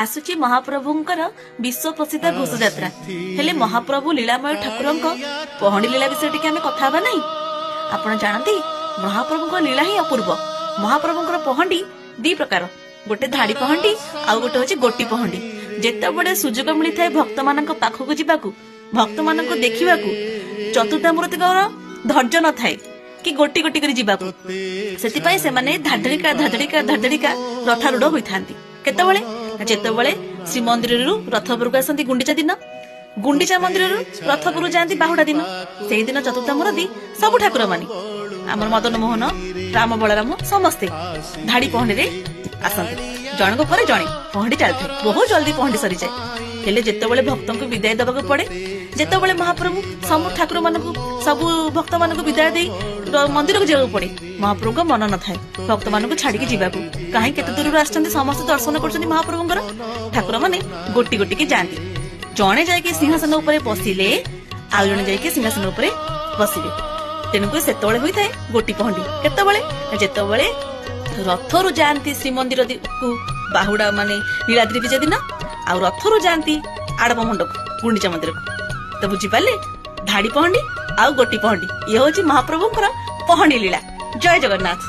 ଆସୁଛି ମହାପ୍ରଭୁଙ୍କର ବିଶ୍ୱ ପ୍ରସିଦ୍ଧ ଘୋଷଯାତ୍ରା। ହେଲେ ମହାପ୍ରଭୁ ଲୀଳାମୟ ଠାକୁରଙ୍କ ପହଣ୍ଡି ଲୀଳା ବିଷୟରେ ଟିକେ ଆମେ କଥା ହେବା ନାହିଁ? ଆପଣ ଜାଣନ୍ତି, ମହାପ୍ରଭୁଙ୍କ ଲୀଳା ହିଁ ଅପୂର୍ବ। ମହାପ୍ରଭୁଙ୍କର ପହଣ୍ଡି ଦି ପ୍ରକାର, ଗୋଟେ ଧାଡି ପହଣ୍ଡି ଆଉ ଗୋଟେ ହଉଛି ଗୋଟି ପହଣ୍ଡି। ଯେତେବେଳେ ସୁଯୋଗ ମିଳିଥାଏ ଭକ୍ତମାନଙ୍କ ପାଖକୁ ଯିବାକୁ, ଭକ୍ତମାନଙ୍କୁ ଦେଖିବାକୁ, ଚତୁର୍ଦ୍ଧାମୂର୍ତ୍ତିଙ୍କର ଧୈର୍ଯ୍ୟ ନଥାଏ କି ଗୋଟି ଗୋଟି କରି ଯିବାକୁ। ସେଥିପାଇଁ ସେମାନେ ଧାଡିକା ଧାଡିକା ଧାଡିକା ରଥାରୂଢ ହୋଇଥାନ୍ତି। କେତେବେଳେ? ଯେତେବେଳେ ଶ୍ରୀମନ୍ଦିରରୁ ରଥ ଉପରକୁ ଆସନ୍ତି ଗୁଣ୍ଡିଚା ଦିନ, ଗୁଣ୍ଡିଚା ମନ୍ଦିରରୁ ରଥ ଉପରକୁ ଯାଆନ୍ତି ବାହୁଡା ଦିନ, ସେଇଦିନ ଚତୁର୍ଦ୍ଧାମୂର୍ତ୍ତି ସବୁ ଠାକୁର ମାନେ ଆମର ମଦନ ମୋହନ, ରାମ, ବଳରାମ ସମସ୍ତେ ଧାଡି ପହଣ୍ଡିରେ ଆସନ୍ତି। ଜଣଙ୍କ ପରେ ଜଣେ ପହଣ୍ଡି ଚାଲିଥାଏ, ବହୁତ ଜଲଦି ପହଣ୍ଡି ସରିଯାଏ। ହେଲେ ଯେତେବେଳେ ଭକ୍ତଙ୍କୁ ବିଦାୟ ଦେବାକୁ ପଡେ, ଯେତେବେଳେ ମହାପ୍ରଭୁ ସବୁ ଠାକୁର ମାନଙ୍କୁ, ସବୁ ଭକ୍ତ ମାନଙ୍କୁ ବିଦାୟ ଦେଇ ମନ୍ଦିରକୁ ଯିବାକୁ ପଡେ, ମହାପ୍ରଭୁଙ୍କ ମନ ନଥାଏ ଭକ୍ତ ମାନଙ୍କୁ ଛାଡିକି ଯିବାକୁ। କାହିଁ କେତେ ଦୂରରୁ ଆସିଛନ୍ତି, ସମସ୍ତେ ଦର୍ଶନ କରୁଛନ୍ତି ମହାପ୍ରଭୁଙ୍କର। ଠାକୁର ମାନେ ଗୋଟି ଗୋଟିକି ଯାଆନ୍ତି। ଜଣେ ଯାଇକି ସିଂହାସନ ଉପରେ ବସିଲେ ଆଉ ଜଣେ ଯାଇକି ସିଂହାସନ ଉପରେ ବସିବେ। ତେଣୁକରି ସେତେବେଳେ ହୋଇଥାଏ ଗୋଟି ପହଣ୍ଡି। କେତେବେଳେ? ଯେତେବେଳେ ରଥରୁ ଯାଆନ୍ତି ଶ୍ରୀମନ୍ଦିରକୁ ବାହୁଡା ମାନେ ନୀଳାଦ୍ରି ବିଜେ ଦିନ, ଆଉ ରଥରୁ ଯାଆନ୍ତି ଆଡପ ମଣ୍ଡକୁ ଗୁଣ୍ଡିଚା ମନ୍ଦିରକୁ। ତ ବୁଝିପାରିଲେ, ଧାଡି ପହଣ୍ଡି ଆଉ ଗୋଟି ପହଣ୍ଡି, ଇଏ ହଉଛି ମହାପ୍ରଭୁଙ୍କର ପହଣ୍ଡି ଲୀଳା। ଜୟ ଜଗନ୍ନାଥ।